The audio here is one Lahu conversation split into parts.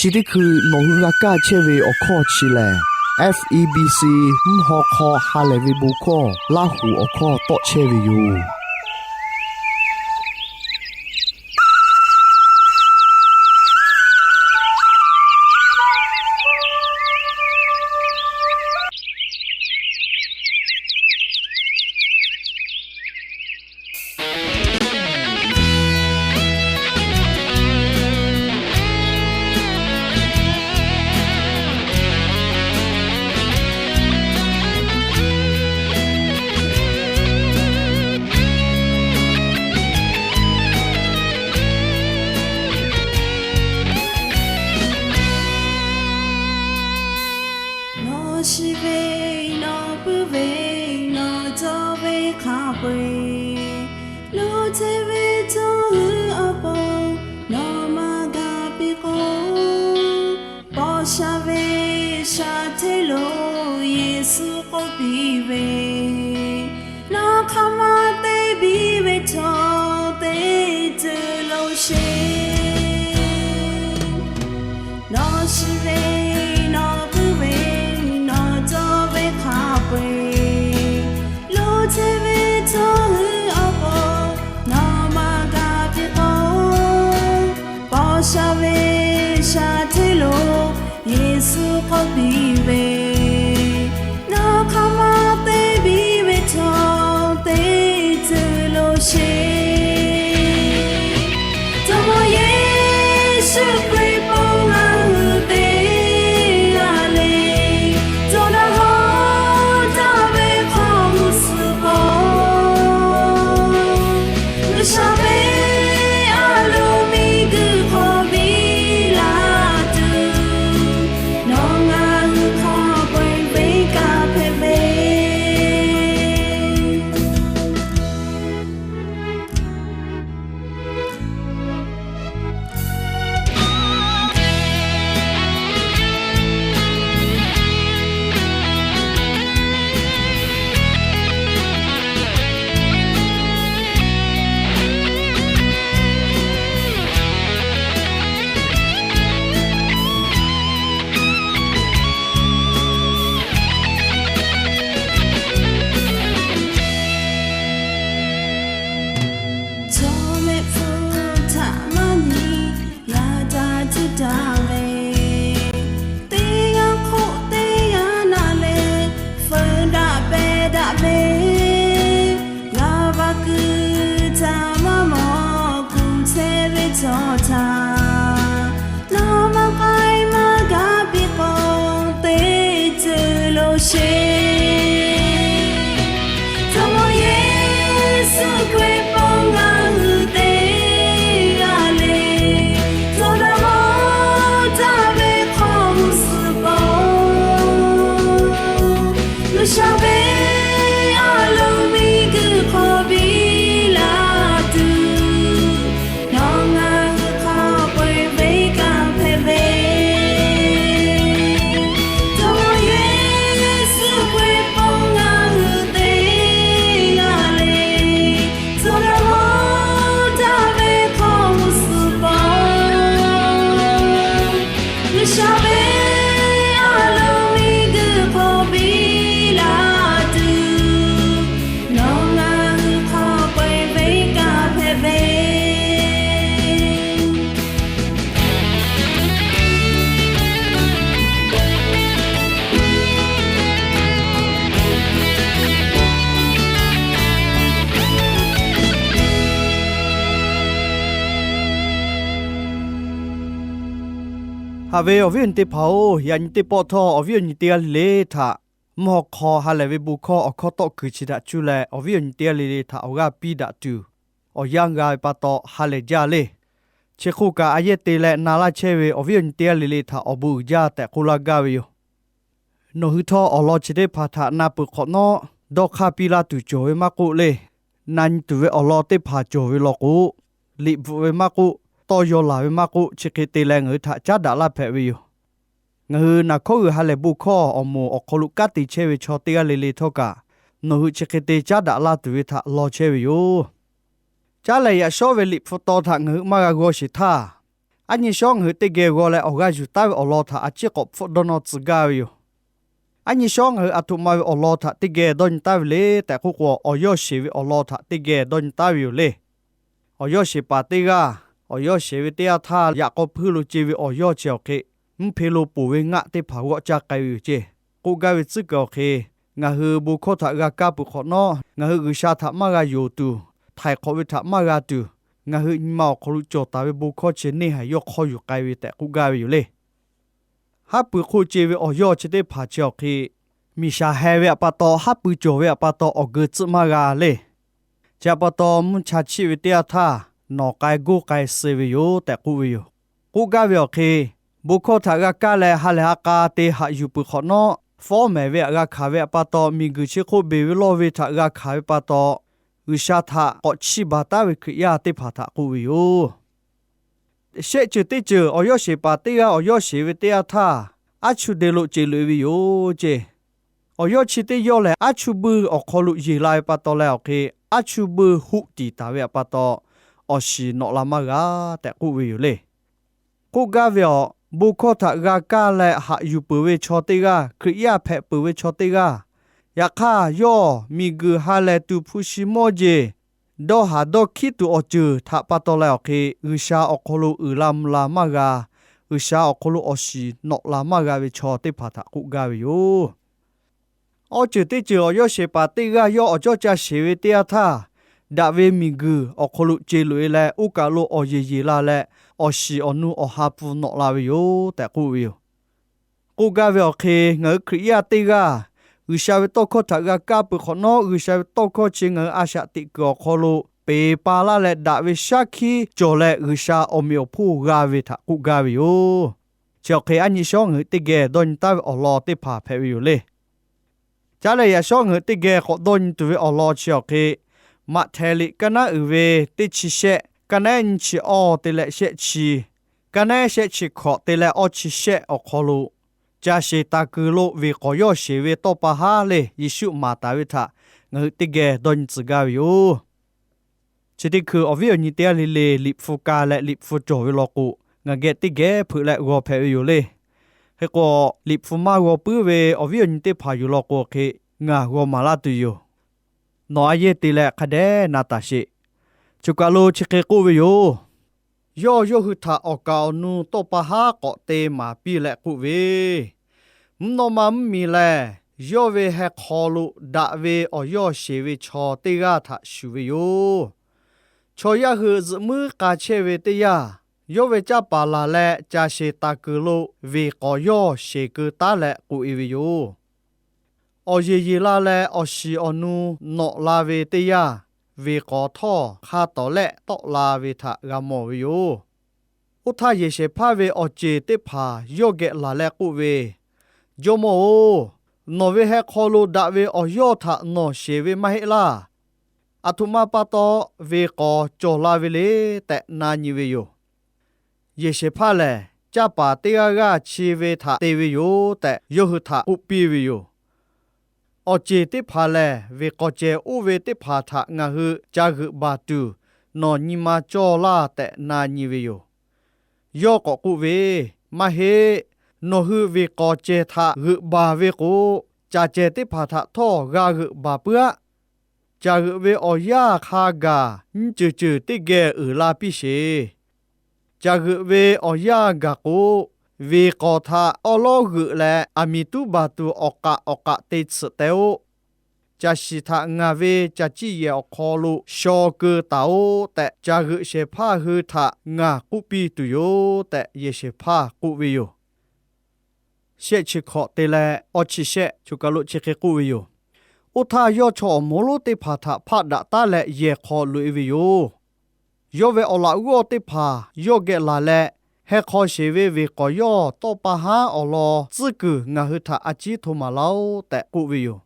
Chi teˇ hkui nawˬ hui g'a kaˇ chehˇ ve awˬ hkawˇ chi lehˬ, F E B C mvuhˇ haw hk'aw ha lehˬ ve bon hkawˇ Laˇ huˍ awˬ hkawˇ tawˆ chehˇ ve yoˬ. Nawˬ shiˍ ve, nawˬ puiˉ ve, nawˬ cawˬ ve hk'a peu-eˬ, loˇ chehˇ ve chaw hui awˬ pon nawˬ maˇ g'a piˇ k'o, paw sha ve shaˍ hteˇ lo Yeˍsuˆ k'oˆ piˇ ve, nawˬ hk'aˬ ma te biˇ ve chaw teˇ ceuˬ lo sheˍ. Nawˬ shiˍ ve, nawˬ puiˉ ve, nawˬ cawˬ ve hk'a peu-eˬ, loˇ chehˇ ve chaw hui awˬ pon nawˬ maˇ g'a piˇ k'o, paw sha ve shaˍ hteˇ lo Yeˍsuˆ k'oˆ piˇ ve, nawˬ hk'aˬ ma te biˇ ve chaw teˇ ceuˬ lo sheˍ. Jawˇmawˇ Yeˍsuˆ Hkriꞈ pon ngaˬ hui te g'a le, cawˬ daꞈ hawˉ daꞈ ve hk'aw g'uˇ suhˍ pon, G'uiˬsha ve a loˍ miˬguiˬ hk'aw biˇ la tuˬ, nawˬ ngaˬ hui hk'a peu-eˬ venˇ kaˇ hpehꞈ ve. Chaw mehˆ hpfuhˇ htaꞈ maˇ nyi, yaꞈ daꞈ tuˬ daꞈ ve, teˇ g'aˇ hk'oˆ teˇ g'aˇ naˆ leh, feu daꞈ pehˬ daꞈ ve, g'a va kuiˬ htaꞈ maˇ mawˬ kuˬ chehˇ ve chaw htaꞈ, nawˬ maˇ k'ai maˇ g'a piˇ k'o, teˇ ceuˬ lo sheˍ. Jawˇmawˇ Yeˍsuˆ Hkriꞈ pon ngaˬ hui te g'a le, cawˬ daꞈ hawˉ daꞈ ve hk'aw g'uˇ suhˍ pon, G'uiˬsha ve a loˍ miˬguiˬ hk'aw biˇ la tuˬ, nawˬ ngaˬ hui hk'a peu-eˬ venˇ kaˇ hpehꞈ ve. Jawˇmawˇ Yeˍsuˆ Hkriꞈ pon ngaˬ hui te g'a le, cawˬ daꞈ hawˉ daꞈ ve hk'aw g'uˇ suhˍ pon, G'uiˬsha ve a loˍ miˬguiˬ hk'aw biˇ la tuˬ, nawˬ ngaˬ hui hk'a peu-eˬ venˇ kaˇ hpehꞈ ve. Haꞈ ve awˬ viˉ awˬ nyi teˇ hpaˍ-oˬ, yaꞈ nyi teˇ pawˆ htawˇ awˬ viˉ awˬ nyi teˇ g'aˇ le le htaꞈ mvuhˇ haw hk'aw ha lehˬ ve bon hkawˇ awˬ hkawˇ tawˆ kuiˬ chi htaꞈ cuˇ leh awˬ viˉ awˬ nyi teˇ g'aˇ le le htaꞈ awˬ g'aˇ piˇ daꞈ tuˬ, awˬ yanˇ g'a ve pa taw ha lehˬ jaˇ le. Chi hk'oˆ kaꞈ a yehˇ te leh na laˇ chehˇ ve awˬ viˉ awˬ nyi teˇ g'aˇ le le htaꞈ awˬ bon uiˍ jaˇ tehꞈ k'oˆ laˇ gaˇ ve yoˬ. Nawˬ hui htawˇ awˬ lawn chi teˇ hpaˍ htaꞈ na peuˬ hk'awꞈ nawˉ, dawˇ hk'aˇ piˇ laˇ tuˬ cawˬ ve maˇ k'oˆ le. Na nyi tuˬ ve awˬ lawn teˇ hpaˍ cawˬ ve law k'o, liꞈ bvuhꞈ ve maˇ k'oˆ, tawˇ yaw laˬ ve maˇ k'oˆ, chi hk'e te leh ngaˬ hui htaꞈ caˉ daꞈ laˇ hpehꞈ ve yoˬ. Ngaˬ hui naˬ hkawˉ g'uiˬ ha lehˬ bon hkawˇ awˬ moˍ awˬ hk'aw lo kanˉ te chehˇ ve chaw teˇ g'aˇ le le htawˇ kaꞈ, nawˬ hui chi hk'e te caˉ daꞈ laˇ tuˬ ve htaꞈ law chehˇ ve yoˬ. Caˉ lehˬ yaꞈ shawˉ ve liꞈ hpu taw htaꞈ ngaˬ hui maˇ g'a g'aw sheˍ htaˇ, Aˉ nyi shawˉ ngaˬ hui teˇ geh g'aw leh awˬ g'aˇ yuˬ taˉ ve awˬ lawn htaꞈ a ciˉ k'awꞈ hpfuhˆ dawˇ nawˇ tcuh gaˇ ve yoˬ. Aˉ nyi shawˉ ngaˬ hui aˬ htoꞈ ma ve awˬ lawn htaꞈ teˇ geh dawˇ nyi taˉ ve le tehꞈ k'oˆ k'o, awˬ yawˇ sheˍ ve awˬ lawn htaꞈ teˇ geh dawˇ nyi taˉ ve yoˬ le. Awˬ yawˇ sheˍ paˍ teˇ g'aˇ, awˬ yawˇ sheˍ ve teˇ yanˇ htaˇ, yaꞈ k'aw hpuiˇ lo ce ve awˬ yawˇ chi awˬ hk'e, mvuhˇ hpe lo poˬ ve ngaˆ teˇ hpaˍ g'awˆ caˇ k'ai ve yoˬ ceˇ. K'oˆ gaˇ ve tcuhˉ kuiˬ awˬ hk'e, ngaˬ hui bon hkawˇ htaꞈ g'a kaˇ peuˬ hk'awꞈ nawˉ, ngaˬ hui G'uiˬsha htaꞈ maˇ g'a yonˍ tuˬ, htaiˍ hk'awꞈ ve htaꞈ maˇ g'a tuˬ, ngaˬ hui nyi ma awˬ hk'aw lo cawˬ taˍ ve bon hkawˇ chi neˇ haiˬ yawˇ hk'awˇ yuˬ k'ai ve tehꞈ k'oˆ gaˇ ve yoˬ le. Haˉ pui hk'oˆ ce ve awˬ yawˇ chi teˇ hpaˍ chi awˬ hk'e, miˬ shaˍ heh ve awˬ pa taw, haˉ pui cawˬ ve awˬ pa taw awˬ geu tcuhˆ maˇ g'a le. Chi awˬ pa taw mvuhˇ cha chiˆ ve teˇ yanˇ htaˇ, nawˬ k'ai goˇ k'ai suh ve yoˬ tehꞈ k'oˆ ve yoˬ. K'oˆ gaˇ ve awˬ hk'e, bon hkawˇ htaꞈ g'a kaˇ leh ha lehˬ ha k'a te haꞈ yuˬ peuˬ hk'awꞈ nawˉ, fawˉ mehˍ ve htaꞈ g'a hkanˍ ve awˬ pa taw, miˬguiˬ chi hk'oˆ beˬ ve lawˇ ve htaꞈ g'a hkanˍ ve pa taw, G'uiˬsha htaꞈ k'awꞈ chiˇ baˬ taˉ ve Hkriꞈ yaˇ teˇ hpaˍ htaꞈ k'oˆ ve yoˬ. Shehˆ ceuˬ teˇ ceuˬ awˬ yawˇ sheˍ paˍ teˇ g'aˇ awˬ yawˇ sheˍ ve teˇ yanˇ htaˇ, aˉ chuˇ de lo ce loꞈ-e ve yoˬ ceˇ. Awˬ yawˇ chi teˇ yawˇ lehˬ, aˉ chuˇ buiˇ awˬ hk'aw lo yeˬ la ve pa taw leh awˬ hk'e, aˉ chuˇ buiˇ hoˆ tiˍ taˍ ve awˬ pa taw, awˬ shiˍ nawꞈ la maˇ g'a tehꞈ k'oˆ ve yoˬ le. K'oˆ gaˇ ve awˬ, bon hkawˇ htaꞈ g'a kaˇ leh haꞈ yuˬ peuˬ ve chaw teˇ g'aˇ, Hkriꞈ yaˇ hpehꞈ peuˬ ve chaw teˇ g'aˇ, yaꞈ hk'aˇ yawˇ miˬguiˬ ha lehˬ tuˬ hpu shi mawˇ jeˬ, dawˇ haˍ dawˇ hkiˉ tuˬ awˬ ceuˬ htaꞈ pa taw leh awˬ hk'e, G'uiˬsha awˬ hk'aw lo uiˍ la mvuh la maˇ g'a, G'uiˬsha awˬ hk'aw lo awˬ shiˍ nawꞈ la maˇ g'a ve chaw teˇ hpaˍ htaꞈ k'oˆ gaˇ ve yoˬ. Awˬ ceuˬ teˇ ceuˬ awˬ yawˇ sheˍ paˍ teˇ g'aˇ yawˇ awˬ cawˇ ca sheˍ ve teˇ yanˇ htaˇ, daꞈ ve miˬguiˬ awˬ hk'aw lo ce loꞈ-e leh, oˇ kaˬ lo awˬ yeˬ yeˬ la leh, awˬ shiˍ awˬ nu awˬ ha pfuh nawꞈ la ve yoˬ tehꞈ k'oˆ ve yoˬ. K'oˆ gaˇ ve awˬ hk'e, ngaˬ hui Hkriꞈ yaˇ teˇ g'aˇ, G'uiˬsha ve tawˇ hkawˇ htaꞈ g'a kaˇ peuˬ hk'awꞈ nawˉ, G'uiˬsha ve tawˇ hkawˇ chi ngaˬ hui a shaꞈ teꞈ kuiˬ awˬ hk'aw lo peˬ pa laˇ leh, daꞈ ve shaˉ hkiˆ cawˬ leh G'uiˬsha awˬ meꞈ awˬ hponˇ g'a ve htaꞈ k'oˆ gaˇ ve yoˬ. Chi awˬ hk'e aˉ nyi shawˉ ngaˬ hui teˇ geh dawˇ nyi taˉ ve awˬ lawn teˇ hpaˍ hpehꞈ ve yoˬ le. Caˉ leh yaꞈ shawˉ ngaˬ hui teˇ geh k'awꞈ dawˇ nyi tuˬ ve awˬ lawn chi awˬ hk'e, Maꞈhtehˍ liꞈ kaˇ naˉ uiˍ ve teˇ chi shehˆ, kaˇ naˉ nyiˇ chi awˇ te leh shehˆ chi, kaˇ naˉ shehˆ chi hkawꞈ te leh awˇ chi shehˆ awˬ hk'aw lo, caˬ sheˍ taˍ kuiˬ lo veˬ k'awˍ yawˇ sheˍ ve tawˇ pa haˉ le Yeˍsuˆ maˍ taˍ ve htaꞈ ngaˬ hui teˇ geh dawˇ nyi tcuh gaˇ ve yoˬ. Chi teˇ hkui awˬ viˉ awˬ nyi teˇ g'aˇ le le liꞈ hpu ka leh liꞈ hpu cawˬ ve law k'o, ngaˬ geh teˇ geh hpeuꞈ leh g'aw hpehꞈ ve yoˬ le. Hk'e k'o, liꞈ hpu maˇ g'aw puiˉ ve awˬ viˉ awˬ nyi teˇ hpaˍ yoˬ law k'o hk'e, ngaˬ g'aw maˍ laˇ tuˬ yoˬ. Nawˬ a yehˇ te leh hk'a dehꞈ na taˍ sheˍ. Choˬ kaˬ lo chi hk'e k'oˆ ve yoˬ. Yawˇ yawˇ hui htaꞈ awˬ kaˍ awˬ nu tawˇ pa haˉ k'awꞈ te maˍ piˇ leh k'oˆ ve, Mvuhˇ naw ma mvuhˇmiˬ lehˬ, yawˇ ve heh hk'aw lo daꞈ ve awˬ yawˇ sheˍ ve chaw teˇ g'aˇ htaꞈ shuˍ ve yoˬ. Chaw yaˇ hui zuhꞈ muiˉ k'a chehˇ ve teˇ yanˇ, yawˇ ve canˇ paˍ laˬ leh caˬ sheˍ taˍ kuiˬ lo veˬ k'awˍ yawˇ sheˍ keu taˉ leh k'oꞈ-e ve yoˬ. Awˬ yeˬ yeˬ la leh awˬ shiˍ awˬ nu nawꞈ la ve teˇ yanˇ, veˬ k'awˍ htawˇ hk'a tawˍ lehˆ tawˆ la ve htaꞈ g'a mawˬ ve yoˬ. Oˇ htaˇ, yehˬ shehˍ hpaˇ ve awˬ ceˬ teˇ hpaˍ yawˇ geh laˬ leh k'oˆ ve, Jawˇmawˇ-oˬ, nawˬ ve heh hk'aw lo daꞈ ve awˬ yawˇ htaꞈ nawˬ sheˍ ve maˇ heˆ laˇ. Aˬ htoꞈ ma pa taw veˬ k'awˍ cawˬ la ve le tehꞈ na nyi ve yoˬ. Yehˬ shehˍ hpaˇ lehˬ, canˇ paˍ teˇ g'aˇ g'aˇ chi ve htaꞈ te ve yoˬ tehꞈ, yawˇ hui htaꞈ k'oˆ piˇ ve yoˬ. Awˬ ceˬ teˇ hpaˍ lehˬ, veˬ k'awˍ cehˬ oˇ ve teˇ hpaˍ htaꞈ ngaˬ hui ca g'euꞈ baˬ tuˬ, nawˬ nyi ma cawˇ laˇ tehꞈ na nyi ve yoˬ. Yawˇ k'awꞈ k'oˆ ve, Maˇ heˆ. Nawˬ hui veˬ k'awˍ cehˬ htaꞈ g'euꞈ baˬ ve k'o, caˬ cehˬ teˇ hpaˍ htaꞈ htawˇ g'a g'euꞈ baˬ puiˉ-aˆ. Caˬ g'euꞈ ve awˬ yanˇ hk'a gaˬ nyiˇ ceuˬ ceuˬ teˇ geh uiˍ la piˇ sheˍ. Caˬ g'euꞈ ve awˬ yanˇ gaˬ k'o, veˬ k'awˍ htaꞈ awˉ lawˉ g'euꞈ leh, aˬ miˍ tuˉ baˬ tuˬ awˬ k'aꞈ awˬ k'aꞈ te tsuhꞈ teh-oˆ. Caˬ shiˍ htaꞈ ngaˬ ve caˬ ciˇ yehˬ awˬ hk'aw lo shaw keu taˍ-oꞈ tehꞈ, caˬ g'euꞈ shehˍ hpaˇ hui htaꞈ ngaˬ k'oˆ piˇ tuˬ yoˬ tehꞈ, yehˬ shehˍ hpaˇ k'oˆ ve yoˬ. Shehˆ chi hkawꞈ te leh awˇ chi shehˆ choˬ kaˬ lo chi hk'e k'oˆ ve yoˬ. Oˇ htaˇ, yawˇ chaw awˬ moˍ lonˉ teˇ hpaˍ htaꞈ hpaˆ daꞈ taˉ leh yehˬ hk'aw loꞈ-e ve yoˬ. Yawˇ ve awˬ laꞈ g'awˇ teˇ hpaˍ yawˇ geh laˬ leh, Heh hk'aw sheˍ ve veˬ k'awˍ yawˇ tawˇ pa haˉ awˬ lawn tcuhˉ kuiˬ ngaˬ hui htaꞈ a ciˉ hto maˍ laˇ-oˆ tehꞈ k'oˆ ve yoˬ.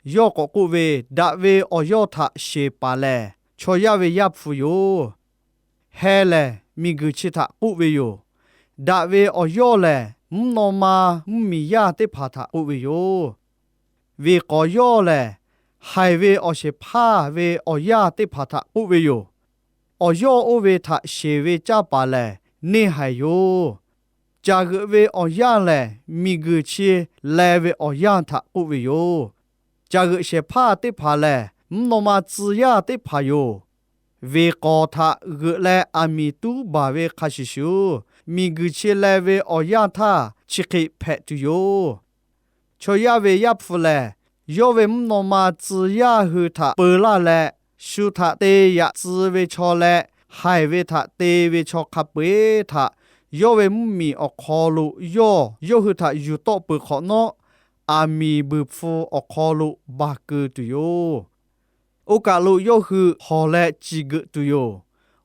Yawˇ k'awꞈ k'oˆ ve, Daꞈ ve awˬ yawˇ htaꞈ sheˍ paˍ lehˬ, chaw yaˇ ve Yaˇ hpu yoˬ. Heh lehˬ, miˬguiˬ chi htaꞈ k'oˆ ve yoˬ. Daꞈ ve awˬ yawˇ lehˬ, mvuhˇ naw ma mvuhˇmiˬ yaˇ teˇ hpaˍ htaꞈ k'oˆ ve yoˬ. Veˬ k'awˍ yawˇ lehˬ, haiˬ ve awˬ shehˍ hpaˇ ve awˬ yaˇ teˇ hpaˍ htaꞈ k'oˆ ve yoˬ. Awˬ yawˇ oˇ ve htaꞈ sheˍ ve canˇ paˍ lehˬ, neˇ haiˬ yoˬ. Caˬ g'euꞈ ve awˬ yanˇ lehˬ, miˬguiˬ chi leh ve awˬ yanˇ htaꞈ k'oˆ ve yoˬ. Caˬ g'euꞈ shehˍ hpaˇ teˇ hpaˍ lehˬ, mvuhˇ naw ma tcuh yaˇ teˇ hpaˍ yoˬ. Veˬ k'awˍ htaꞈ g'euꞈ leh aˬ miˍ tuˉ baˬ ve hk'a shuˍ shuˍ, miˬguiˬ chi leh ve awˬ yanˇ htaˇ chi hk'e hpehꞈ tuˬ yoˬ. Chaw yaˇ ve Yaˇ hpu lehˬ, yawˇ ve mvuhˇ naw ma tcuh yaˇ hui htaꞈ peu laˇ leh, shu htaꞈ te yaꞈ tcuh ve chaw leh haiˬ ve htaꞈ te ve chaw hk'a peu-eˬ htaꞈ yawˇ ve mvuhˇmiˬ awˬ hk'aw lo yawˇ, yawˇ hui htaꞈ yuˬ tawˆ peuˬ hk'awꞈ nawˉ, aˬ miˍ buiˬ hpfuh awˬ hk'aw lo baˬ keu tuˬ yoˬ. Oˇ kaˬ lo yawˇ hui hawˬ leh ciˬ geuꞈ tuˬ yoˬ.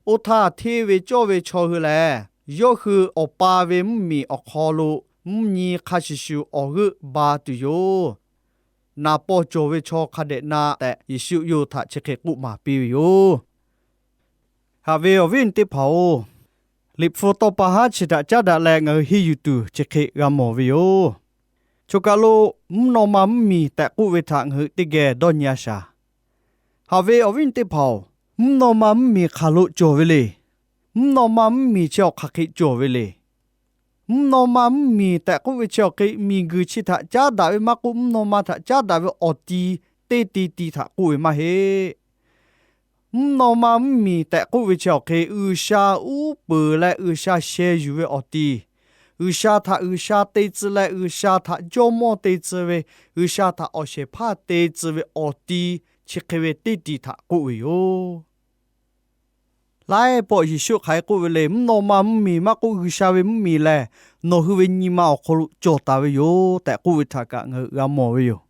Oˇ htaˇ hteˇ ve cawˇ ve chaw hui lehˬ, yawˇ hui Awˬ pa ve mvuhˇmiˬ awˬ hk'aw lo mvuhˇ nyi hk'a shuˍ shuˍ awˬ g'euˆ ba tuˬ yoˬ. Naˍ paw cawˬ ve chaw hk'a dehꞈ na tehꞈ, Yeˍsuˆ yawˇ hui htaꞈ chi hk'e k'oˆ maˍ piˇ ve yoˬ. Haꞈ ve awˬ viˉ awˬ nyi teˇ hpaˍ-oˬ, Liꞈ hpu tawˇ pa haˉ chi htaꞈ caˉ daꞈ leh ngaˬ hui henˇ yuˬ tuˬ chi hk'e g'a mawˬ ve yoˬ. Choˬ kaˬ lo mvuhˇ naw ma mvuhˇmiˬ tehꞈ k'oˆ ve htaꞈ ngaˬ hui teˇ geh dawˇ nyi a shaˍ. Haꞈ ve awˬ viˉ awˬ nyi teˇ hpaˍ-oˬ, mvuhˇ naw ma mvuhˇmiˬ hk'aˬ lo cawˬ ve le. Mvuhˇ naw ma mvuhˇmiˬ chi awˬ hk'aˬ hk'e cawˬ ve le. Mvuhˇ naw ma mvuhˇmiˬ tehꞈ k'oˆ ve chi awˬ hk'e, miˬguiˬ chi htaꞈ caˉ daꞈ ve maˇ k'oˆ, mvuhˇ naw ma htaꞈ caˉ daꞈ ve awˬ ti teˇ ti ti htaꞈ k'oˆ ve maˇ heˆ. Mvuhˇ naw ma mvuhˇmiˬ tehꞈ k'oˆ ve chi awˬ hk'e, G'uiˬsha uˉ peunˍ leh G'uiˬsha sheh yuˬ ve awˬ ti, G'uiˬsha htaꞈ G'uiˬsha te tcuh leh G'uiˬsha htaꞈ jawˇmawˇ te tcuh ve, G'uiˬsha htaꞈ awˬ shehˍ hpaˇ te tcuh ve awˬ ti, chi hk'e ve teˇ ti htaꞈ k'oˆ ve yoˬ. Laiˉ pawˆ Yeˍsuˆ hk'aˬ hk'e k'oˆ ve le, mvuhˇ naw ma mvuhˇmiˬ maˇ k'oˆ, G'uiˬsha ve mvuhˇmiˬ lehˬ nawˬ hui ve nyi ma awˬ hk'aw lo cawˬ taˍ ve yoˬ tehꞈ k'oˆ ve htaꞈ kaꞈ ngaˬ hui g'a mawˬ ve yoˬ.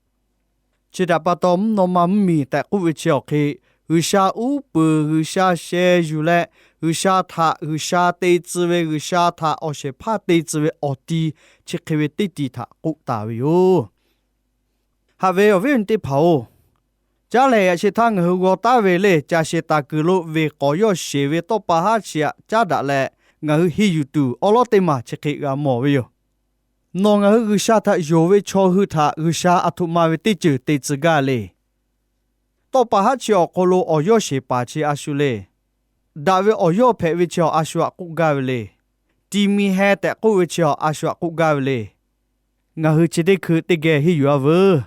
Chi htaꞈ pa taw, mvuhˇ naw ma mvuhˇmiˬ tehꞈ k'oˆ ve chi awˬ hk'e, G'uiˬsha uˉ peunˍ, G'uiˬsha sheh yuˬ leh, G'uiˬsha htaꞈ G'uiˬsha te tcuh ve, G'uiˬsha htaꞈ awˬ shehˍ hpaˇ te tcuh ve awˬ ti, chi hk'e ve teˇ ti htaꞈ k'oˆ taˍ ve yoˬ. Haꞈ ve awˬ viˉ awˬ nyi teˇ hpaˍ-oˬ, caˉ lehˬ yaꞈ sheh htaˇ ngaˬ hui g'aw taˉ ve le, caˬ sheˍ taˍ kuiˬ lo venˇ k'awꞈ yawˇ sheˍ ve tawˇ pa haˉ chi htaꞈ caˉ daꞈ leh, ngaˬ hui henˇ yuˬ tuˬ awˉ lawˉ teˇ maˬ chi hk'e g'a mawˬ ve yoˬ. Nawˬ ngaˬ hui G'uiˬsha htaꞈ yonˍ ve chaw hui htaꞈ G'uiˬsha aˬ htoꞈ ma ve teˇ ceuˬ te tcuh gaˇ le. Tawˇ pa haˉ chi awˬ hk'aw lo awˬ yawˇ sheˍ paˍ chi a shu le. Daꞈ ve awˬ yawˇ hpehꞈ ve chi awˬ a shu htaꞈ k'oˆ gaˇ ve le. Ti mi heh tehꞈ k'oˆ ve chi awˬ a shu htaꞈ k'oˆ gaˇ ve le. Ngaˬ hui chi teˇ hkui teˇ geh henˇ yuˬ a veuˬ.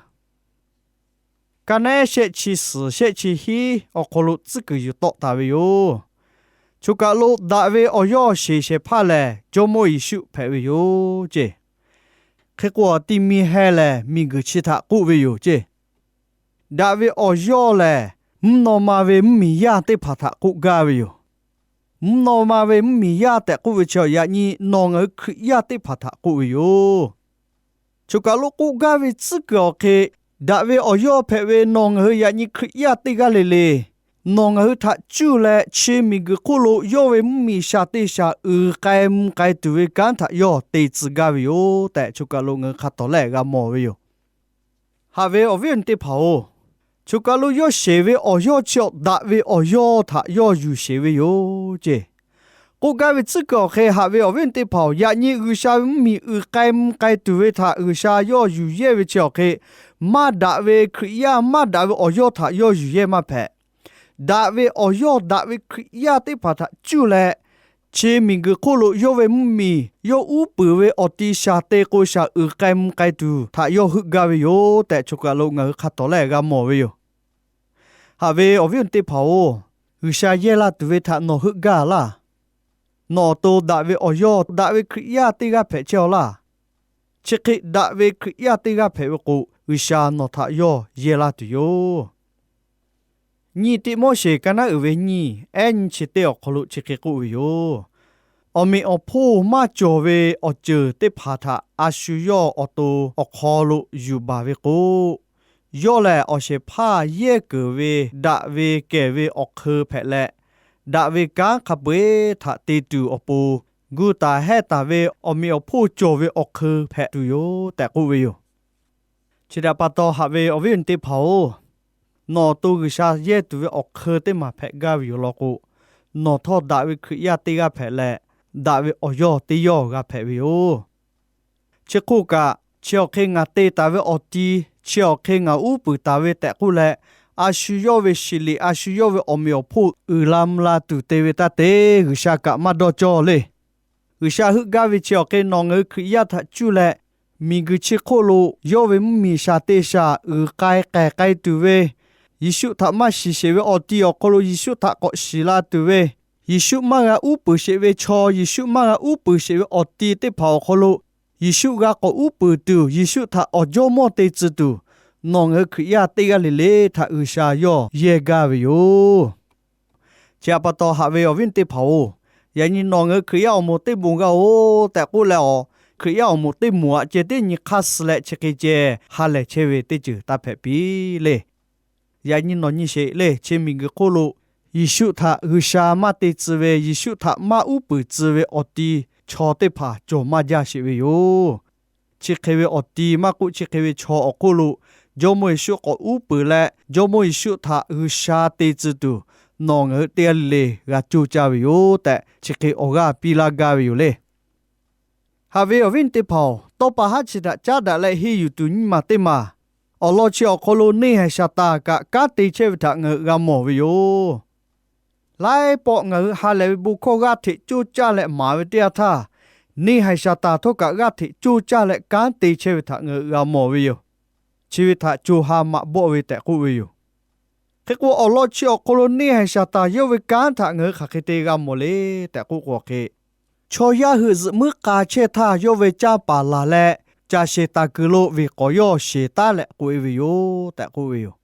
Ka nehˉ shehˆ chi suhˍ shehˆ chi hiˉ awˬ hk'aw lo tcuhˉ kuiˬ yuˬ tawˆ taˍ ve yoˬ. Choˬ kaˬ lo daꞈ ve awˬ yawˇ sheˍ shehˍ hpaˇ lehˬ, Jawˇmawˇ Yeˍsuˆ hpehꞈ ve yoˬ ceˇ. Hk'e k'o, ti mi heh lehˬ miˬguiˬ chi htaꞈ k'oˆ ve yoˬ ceˇ. Daꞈ ve awˬ yawˇ lehˬ, mvuhˇ naw ma ve mvuhˇmiˬ yaˇ teˇ hpaˍ htaꞈ k'oˆ gaˇ ve yoˬ. Mvuhˇ naw ma ve mvuhˇmiˬ yaˇ tehꞈ k'oˆ ve chi awˬ yaꞈ nyi nawˬ ngaˬ hui Hkriꞈ yaˇ teˇ hpaˍ htaꞈ k'oˆ ve yoˬ. Choˬ kaˬ lo k'oˆ gaˇ ve tcuhˉ kuiˬ awˬ hk'e, daꞈ ve awˬ yawˇ hpehꞈ ve nawˬ ngaˬ hui yaꞈ nyi Hkriꞈ yaˇ teˇ g'aˇ le le, nawˬ ngaˬ hui htaꞈ cuˇ leh chi miˬguiˬ hk'oˆ lo yawˇ ve mvuhˇmiˬ shaˍ te shaˍ uiˍ k'ai mvuh k'ai tuˬ ve kanˉ htaꞈ yawˇ te tcuh gaˇ ve yoˬ tehꞈ, choˬ kaˬ lo ngaˬ hui hk'a tawˍ lehˆ g'a mawˬ ve yoˬ. Haꞈ ve awˬ viˉ awˬ nyi teˇ hpaˍ-oˬ, choˬ kaˬ lo yawˇ sheˍ ve awˬ yawˇ chi awˬ daꞈ ve awˬ yawˇ htaꞈ yawˇ yuˬ sheˍ ve yoˬ ceˇ. K'oˆ gaˇ ve tcuhˉ kuiˬ awˬ hk'e, haꞈ ve awˬ viˉ awˬ nyi teˇ hpaˍ-oˬ, yaꞈ nyi G'uiˬsha ve mvuhˇmiˬ uiˍ k'ai mvuh k'ai tuˬ ve htaꞈ G'uiˬsha yawˇ yuˬ yehˇ ve chi awˬ hk'e, maˇ daꞈ ve Hkriꞈ yaˇ, maˇ daꞈ ve awˬ yawˇ htaꞈ yawˇ yuˬ yehˇ maˇ hpehꞈ. Daꞈ ve awˬ yawˇ, daꞈ ve Hkriꞈ yaˇ teˇ hpaˍ htaꞈ cuˇ leh, chi miˬguiˬ hk'oˆ lo yawˇ ve mvuhˇmiˬ yawˇ uˉ peunˍ ve awˬ ti shaˍ te k'o shaˍ uiˍ k'ai mvuh k'ai tuˬ htaꞈ yawˇ heuˆ gaˇ ve yoˬ tehꞈ, choˬ kaˬ lo ngaˬ hui hk'a tawˍ lehˆ g'a mawˬ ve yoˬ. Haꞈ ve awˬ viˉ awˬ nyi teˇ hpaˍ-oˬ, G'uiˬsha yehˇ laˇ tuˬ ve htaꞈ nawˬ heuˆ gaˇ laˇ. Nawˬ awˬ to daꞈ ve awˬ yawˇ, daꞈ ve Hkriꞈ yaˇ teˇ g'aˇ hpehꞈ chehˇ-aw laˇ. Chi hk'e daꞈ ve Hkriꞈ yaˇ teˇ g'aˇ hpehꞈ ve k'o, G'uiˬsha nawˬ htaꞈ yawˇ yehˇ laˇ tuˬ yoˬ. Nyiˇ Tiˆmoˉseˍ ka naˉ uiˍ ve nyiˇ, ehˉ nyiˇ chi teˇ awˬ hk'aw lo chi hk'e k'oˆ ve yoˬ. Awˬ meꞈ awˬ hponˇ maˇ cawˬ ve awˬ ceuˬ teˇ hpaˍ htaꞈ a shu yawˇ awˬ to awˬ hk'aw lo yuˬ baˬ ve k'o, yawˇ lehˬ awˬ shehˍ hpaˇ yehˇ keunˍ ve daꞈ ve kehˬ ve awˬ hk'eun hpehꞈ leh, daꞈ ve kanˉ hk'a peu-eˬ htaꞈ te tuˬ awˬ pon, gu taˍ hehˆ taˍ ve awˬ meꞈ awˬ hponˇ cawˬ ve awˬ hk'eun hpehꞈ tuˬ yoˬ tehꞈ k'oˆ ve yoˬ. Chi htaꞈ pa taw, haꞈ ve awˬ viˉ awˬ nyi teˇ hpaˍ-oˬ, nawˬ awˬ to G'uiˬsha yehˇ tuˬ ve awˬ hk'eun teˇ maˬ hpehꞈ gaˇ ve yoˬ law k'o, nawˬ htawˇ daꞈ ve Hkriꞈ yaˇ teˇ g'aˇ hpehꞈ leh, daꞈ ve awˬ yawˇ teˇ yawˇ g'a hpehꞈ ve yoˬ. Chi hk'oˆ kaꞈ, chi awˬ hk'e ngaˬ te taˍ ve awˬ ti, chi awˬ hk'e ngaˬ uˉ peunˍ taˍ ve tehꞈ k'oˆ leh, a shu yawˇ ve shiˍ liꞈ, a shu yawˇ ve awˬ meꞈ awˬ hponˇ uiˍ la mvuh la tuˬ te ve taˇ te, G'uiˬsha kaꞈ maˇ dawˇ cawˇ le. G'uiˬsha heuˆ gaˇ ve chi awˬ hk'e nawˬ ngaˬ hui Hkriꞈ yaˇ htaꞈ cuˇ leh, miˬguiˬ chi hk'oˆ lo yawˇ ve mvuhˇmiˬ shaˍ te shaˍ uiˍ k'ai k'ehˬ k'ai tuˬ ve, Yeˍsuˆ htaꞈ maˇ shiˍ sheˍ ve awˬ ti awˬ hk'aw lo Yeˍsuˆ htaꞈ k'awꞈ shiˍ la tuˬ ve, Yeˍsuˆ maˇ g'a uˉ peunˍ sheˍ ve chaw, Yeˍsuˆ maˇ g'a uˉ peunˍ sheˍ ve awˬ ti teˇ hpaˍ awˬ hk'aw lo Yeˍsuˆ g'a k'awꞈ uˉ peunˍ tuˬ, Yeˍsuˆ htaꞈ awˬ jawˇmawˇ te tcuh tuˬ, nawˬ ngaˬ hui Hkriꞈ yaˇ teˇ g'aˇ le le htaꞈ G'uiˬsha yawˇ yehˇ gaˇ ve yoˬ. Chi htaꞈ pa taw haꞈ ve awˬ viˉ teˇ hpaˍ-oˬ, yaꞈ nyi nawˬ ngaˬ hui Hkriꞈ yaˇ awˬ moˍ teˇ moˍ g'a-oˬ tehꞈ k'oˆ leh, awˬ Hkriꞈ yaˇ awˬ moˍ teˇ moˍ aꞈ ceh teˇ nyi hk'aˇ suh leh chi hk'e ceh ha lehˬ chehˇ ve teˇ ceuˬ taˇ hpehꞈ piˇ le. Yaꞈ nyi nawˬ nyi sheˍ le, chi miˬguiˬ hk'oˆ lo Yeˍsuˆ htaꞈ G'uiˬsha maˇ te tcuh ve, Yeˍsuˆ htaꞈ maˇ uˉ peunˍ tcuh ve awˬ ti chaw teˇ hpaˍ cawˬ maˇ jaˇ sheˍ ve yoˬ. Chi hk'e ve awˬ ti maˇ k'oˆ, chi hk'e ve chaw awˬ hk'oˆ lo Jawˇmawˇ Yeˍsuˆ k'awꞈ uˉ peunˍ leh, Jawˇmawˇ Yeˍsuˆ htaꞈ G'uiˬsha te tcuh tuˬ, nawˬ ngaˬ hui teˇ g'aˇ le le g'a coˇ caˇ ve yoˬ tehꞈ, chi hk'e awˬ g'aˇ piˇ laˇ gaˇ ve yoˬ le. Haꞈ ve awˬ viˉ teˇ hpaˍ-oˬ, tawˇ pa haˉ chi htaꞈ caˉ daꞈ leh henˇ yuˬ tuˬ nyi maˬ teˇ maˬ, awˬ lawn chi awˬ hk'aw lo neˇ haiˬ shaˍ taˍ kaꞈ kanˉ te chehˇ ve htaꞈ ngaˬ hui g'a mawˬ ve yoˬ. Laiˉ pawˆ ngaˬ hui ha lehˬ ve bon hkawˇ g'aˇ hteꞈ coˇ caˇ leh maˍ ve teˇ yanˇ htaˇ, neˇ haiˬ shaˍ taˍ htawˇ kaꞈ g'aˇ hteꞈ coˇ caˇ leh kanˉ te chehˇ ve htaꞈ ngaˬ hui g'a mawˬ ve yoˬ. Chi ve htaꞈ co ha maꞈ bawˆ ve tehꞈ k'oˆ ve yoˬ. Hk'e k'o, awˬ lawn chi awˬ hk'aw lo neˇ haiˬ shaˍ taˍ yawˇ ve kanˉ htaꞈ ngaˬ hui hk'aˬ hk'e te g'a mawˬ le tehꞈ k'oˆ k'o hk'e, chaw yaˇ hui zuhꞈ muiˉ k'a chehˇ htaˇ yawˇ ve canˇ paˍ laˬ leh, caˬ sheˍ taˍ kuiˬ lo veˬ k'awˍ yawˇ sheˍ taˉ leh k'oꞈ e ve yoˬ tehꞈ k'oˆ ve yoˬ.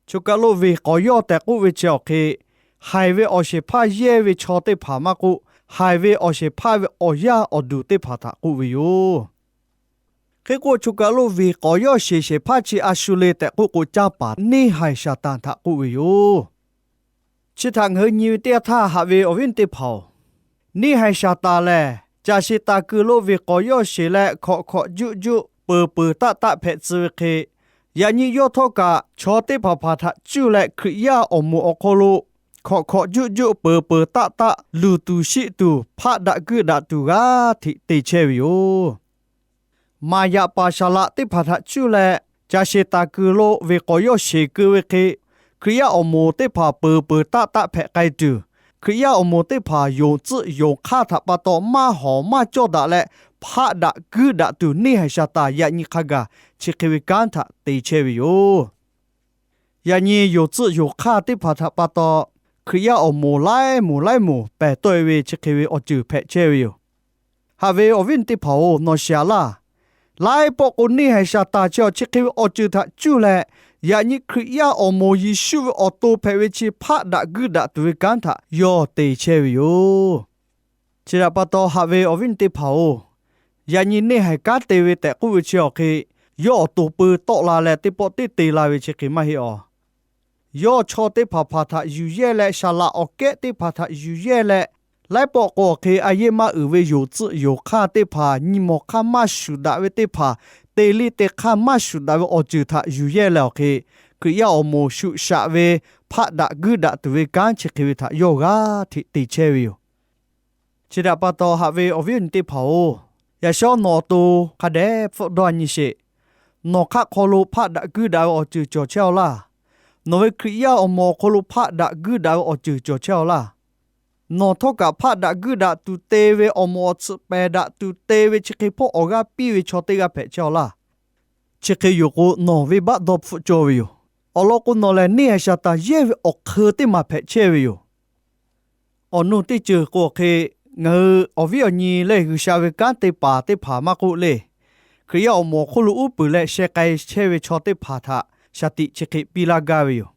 Choˬ kaˬ lo veˬ k'awˍ yawˇ tehꞈ k'oˆ ve chi awˬ hk'e, haiˬ ve awˬ shehˍ hpaˇ yehˇ ve chaw teˇ hpaˍ maˇ k'oˆ, haiˬ ve awˬ shehˍ hpaˇ ve awˬ yaˇ awˬ duˬ teˇ hpaˍ htaꞈ k'oˆ ve yoˬ. Hk'e k'o, choˬ kaˬ lo veˬ k'awˍ yawˇ sheˍ shehˍ hpaˇ chi a shu le tehꞈ k'oˆ k'o, canˇ paˍ neˇ haiˬ shaˍ taˍ htaꞈ k'oˆ ve yoˬ. Chi htaꞈ ngaˬ hui nyi ve teˇ yanˇ htaˇ haꞈ ve awˬ viˉ teˇ hpaˍ-oˬ, neˇ haiˬ shaˍ taˍ lehˬ, caˬ sheˍ taˍ kuiˬ lo veˬ k'awˍ yawˇ sheˍ leh hkawꞈ hkawꞈ juˆ juˆ peuˬ peuˬ taˆ taˆ hpehꞈ tcuh ve hk'e, yaꞈ nyi yawˇ htawˇ kaꞈ chaw teˇ hpaˍ hpaˍ htaꞈ cuˇ leh Hkriꞈ yaˇ awˬ moˍ awˬ hk'aw lo hkawꞈ hkawꞈ juˆ juˆ peuˬ peuˬ taˆ taˆ luˬ tuˬ shiˆ tuˬ hpaˆ daꞈ guiˇ daꞈ tuˬ g'aˇ hteꞈ te chehˇ ve yoˬ. Maˍ yaꞈ paˍ shaˍ laꞈ teˇ hpaˍ htaꞈ cuˇ leh, caˬ sheˍ taˍ kuiˬ lo veˬ k'awˍ yawˇ sheˍ keu ve hk'e, Hkriꞈ yaˇ awˬ moˍ teˇ hpaˍ peuˬ peuˬ taˆ taˆ hpehꞈ k'ai tuˬ, Hkriꞈ yaˇ awˬ moˍ teˇ hpaˍ yonˍ tcuhˆ yonˍ hk'aˇ htaꞈ pa taw maˇ hawˍ maˇ cawˇ daꞈ leh, hpaˆ daꞈ guiˇ daꞈ tuˬ neˇ haiˬ shaˍ taˍ yaꞈ nyi hk'a gaˬ chi hk'e ve kanˉ htaꞈ te chehˇ ve yoˬ. Yaꞈ nyi yonˍ tcuhˆ yonˍ hk'aˇ teˇ hpaˍ htaꞈ pa taw, Hkriꞈ yaˇ awˬ moˍ laiˉ moˍ laiˉ moˍ pehˬ tawˆ e ve chi hk'e ve awˬ ceuˬ hpehꞈ chehˇ ve yoˬ. Haꞈ ve awˬ viˉ teˇ hpaˍ-oˬ, nawˬ shiˍ a laˇ. Laiˉ pawˆ k'o neˇ haiˬ shaˍ taˍ chi awˬ chi hk'e ve awˬ ceuˬ htaꞈ cuˇ leh, yaꞈ nyi Hkriꞈ yaˇ awˬ moˍ Yeˍsuˆ ve awˬ to hpehꞈ ve chi hpaˆ daꞈ guiˇ daꞈ tuˬ ve kanˉ htaꞈ yawˇ te chehˇ ve yoˬ. Chi htaꞈ pa taw haꞈ ve awˬ viˉ teˇ hpaˍ-oˬ, yaꞈ nyi neˇ haiˬ kanˉ te ve tehꞈ k'oˆ ve chi awˬ hk'e, yawˇ awˬ to peu tawˆ la leh teˇ pawˆ teˇ te la ve chi hk'e maˇ heˆ awˬ. Yawˇ chaw teˇ hpaˍ hpaˍ htaꞈ yuˬ yehˇ leh, saˍ laꞈ awˬ kehˉ teˇ hpaˍ htaꞈ yuˬ yehˇ leh, laiˉ pawˆ k'o awˬ hk'e a yehˇ maˇ uiˍ ve yonˍ tcuhˆ yonˍ hk'aˇ teˇ hpaˍ, nyi mawˬ hk'aˇ maˇ shuˍ daꞈ ve teˇ hpaˍ, te liˇ te hk'aˇ maˇ shuˍ daꞈ ve awˬ ceuˬ htaꞈ yuˬ yehˇ leh awˬ hk'e, Hkriꞈ yaˇ awˬ moˍ shuꞈ shaꞈ ve hpaˆ daꞈ guiˇ daꞈ tuˬ ve kanˉ chi hk'e ve htaꞈ yawˇ g'aˇ hteꞈ te chehˇ ve yoˬ. Chi htaꞈ pa taw haꞈ ve awˬ viˉ awˬ nyi teˇ hpaˍ-oˬ, yaꞈ shawˉ nawˬ awˬ to hk'a dehꞈ hpfuhˆ dawˇ nyi sheˍ. Nawˬ hk'aˆ hk'aw lo hpaˆ daꞈ guiˇ daꞈ ve awˬ ceuˬ cawˬ chehˇ aw laˇ. Nawˬ ve Hkriꞈ yaˇ awˬ moˍ awˬ hk'aw lo hpaˆ daꞈ guiˇ daꞈ ve awˬ ceuˬ cawˬ chehˇ aw laˇ. Nawˬ htawˇ kaꞈ hpaˆ daꞈ guiˇ daꞈ tuˬ te ve, awˬ moˍ awˬ tsuhꞈ pehˬ daꞈ tuˬ te ve chi hk'e hpawˇ awˬ g'aˇ piˇ ve chaw teˇ g'aˇ hpehꞈ chehˇ aw laˇ. Chi hk'e yoˬ k'o, nawˬ venˇbaˆ dawˇ hpfuhˆ cawˇ ve yoˬ. Awˬ lawn k'o, nawˬ lehˬ neˇ haiˬ shaˍ taˍ yehˇ ve awˬ hk'eun teˇ maˬ hpehꞈ chehˇ ve yoˬ. Awˬ nuˇ teˇ ceuˬ k'o hk'e, ngaˬ hui awˬ viˉ awˬ nyi leh G'uiˬsha ve kanˉ te paˍ teˇ hpaˍ maˇ k'oˆ le, Hkriꞈ yaˇ awˬ moˍ awˬ hk'oˆ lo uˉ peunˍ leh sheh k'ai chehˇ ve chaw teˇ hpaˍ htaꞈ shaˍ tiꞈ chi hk'e piˇ laˇ gaˇ ve yoˬ.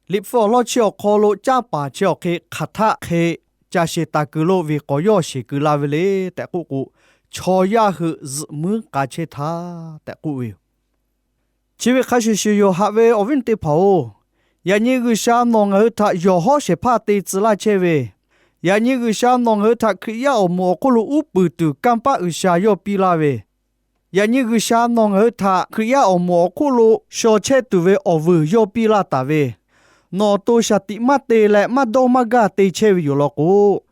Liꞈ hpu awˬ lawn chi awˬ hk'aw lo canˇ paˍ chi awˬ hk'e hk'aˬ htaˆ hk'e caˬ sheˍ taˍ kuiˬ lo veˬ k'awˍ yawˇ sheˍ kuiˬ la ve le tehꞈ k'oˆ k'o, chaw yaˇ hui zuhꞈ muiˉ k'a chehˇ htaˇ tehꞈ k'oˆ ve yoˬ. Chi ve hk'a shuˍ shuˍ yoˬ, haꞈ ve awˬ viˉ teˇ hpaˍ-oˬ, yaꞈ nyi G'uiˬsha nawˬ ngaˬ hui htaꞈ yawˬ hawˉ shehˍ hpaˇ te tcuh laˇ chehˇ ve, yaꞈ nyi G'uiˬsha nawˬ ngaˬ hui htaꞈ Hkriꞈ yaˇ awˬ moˍ awˬ hk'oˆ lo uˉ peunˍ tuˬ kanˇ paˆ G'uiˬsha yawˇ piˇ laˇ ve, yaꞈ nyi G'uiˬsha nawˬ ngaˬ hui htaꞈ Hkriꞈ yaˇ awˬ moˍ awˬ hk'oˆ lo shaw chehˇ tuˬ ve awˬ vuiˬ yawˇ piˇ laˇ taˍ ve, nawˬ awˬ to shaˍ tiꞈ maˇ te leh maˇ dawˇ maˇ gaˇ te chehˇ ve yoˬ law k'o,